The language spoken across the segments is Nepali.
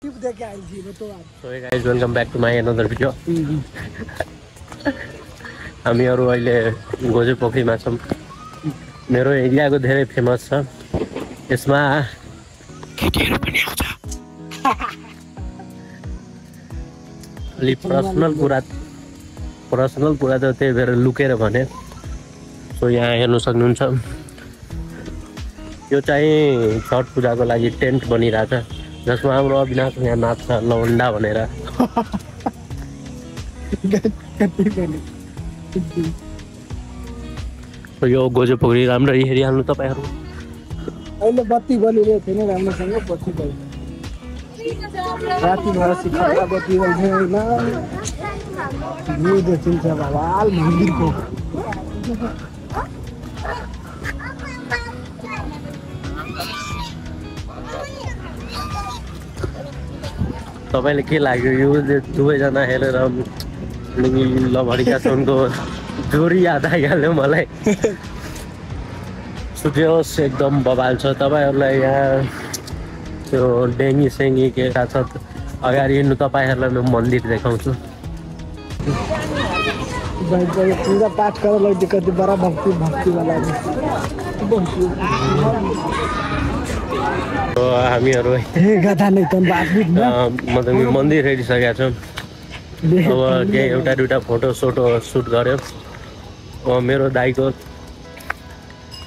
So hey guys, welcome back to my another video. हामीहरु अहिले गोजे पोखरीमा छौं। मेरो एरियाको धेरै फेमस छ। यसमा केटीहरु पनि आउँछ। अलि पर्सनल कुरा त त्यही भएर लुकेर भने। सो यहाँ हेर्न सक्नुहुन्छ। यो चाहिँ छठ पूजाको लागि टेन्ट बनिरहेछ। जसमा हाम्रो अविनाश यहाँ नाच्छ लौन्डा भनेर। यो गोजे पोखरी राम्ररी हेरिहाल्नु तपाईहरु। अहिले बत्ती बलिरहेको छैन राम्रोसँग पछि गयो। राति भएर सिक्का बत्ती बल्दैन। यो देखिन्छ भवाल मन्दिरको। तपाईले के लाग्यो यो दुवैजना हेरेर लभरीका छनको जोरी याद आइहाल्यो मलाई। सुत्योस् एकदम बवाल छ। तपाईहरुलाई यहाँ त्यो डेङ्गी सेङ्गी के साथ अगाडि हिँड्नु तपाईहरुलाई म मन्दिर देखाउँछु। पूजा पाठ गरेर लैदे कति बडा भक्ति वाला। हामीहरु गधा नै त मतलब मन्दिर हेरिसकेका छौं। अब के एउटा दुईटा फोटो सुट गर्यो। अब मेरो दाइको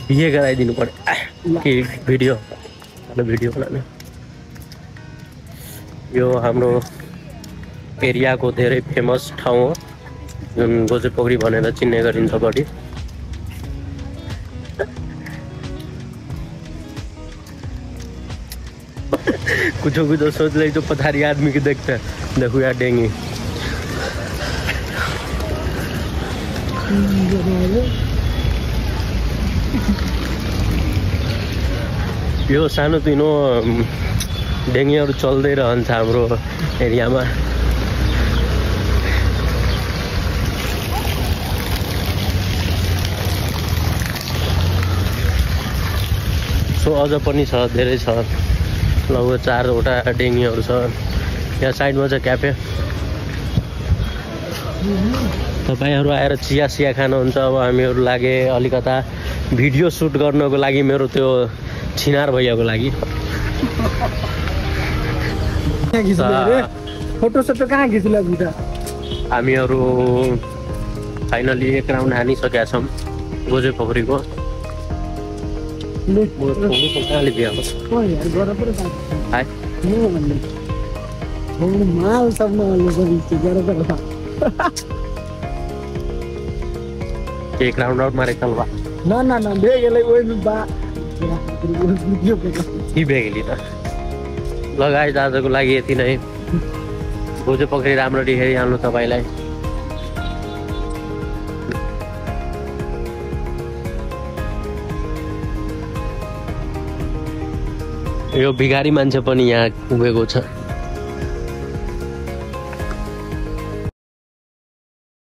बिहे गराइदिनु पर्यो कि भिडियो बनाउने। यो हाम्रो एरियाको धेरै फेमस ठाउँ हो जुन गोजे पोखरी भनेर चिन्ने गरिन्छ बढी। कुछ सोच ले तो पथारी आदमी की देखते देखो यार डेंगी। यो सानो तिनो डेङ्गीहरु चल्दै रहन्छ हाम्रो एरियामा। सो अझ पनि छ धेरै छ। लगभग 4वटा डेङ्गीहरु छ। यहाँ साइडमा छ क्याफे। तपाईहरु आएर चिया खानुहुन्छ। अब हामीहरु लागे अलिकता भिडियो सुट गर्नको लागि मेरो त्यो छिनार भैयाको लागि। फोटो कहाँ खिच्ला बुटा? हामीहरु फाइनली एक राउन्ड हानिसकेका छौं गोजे पोखरीको। कहाँले बिहा गर्छ? माल सब एक राउन्ड आउट मारे चलवा न बेगेलै ओइ बा के बेगेली त। लगाइ आजको लागि यति नै। गोजे पोखरी राम्ररी हेरिहाल्नु तपाईलाई। यो भिखारी मान्छे पनि यहाँ उभिएको छ।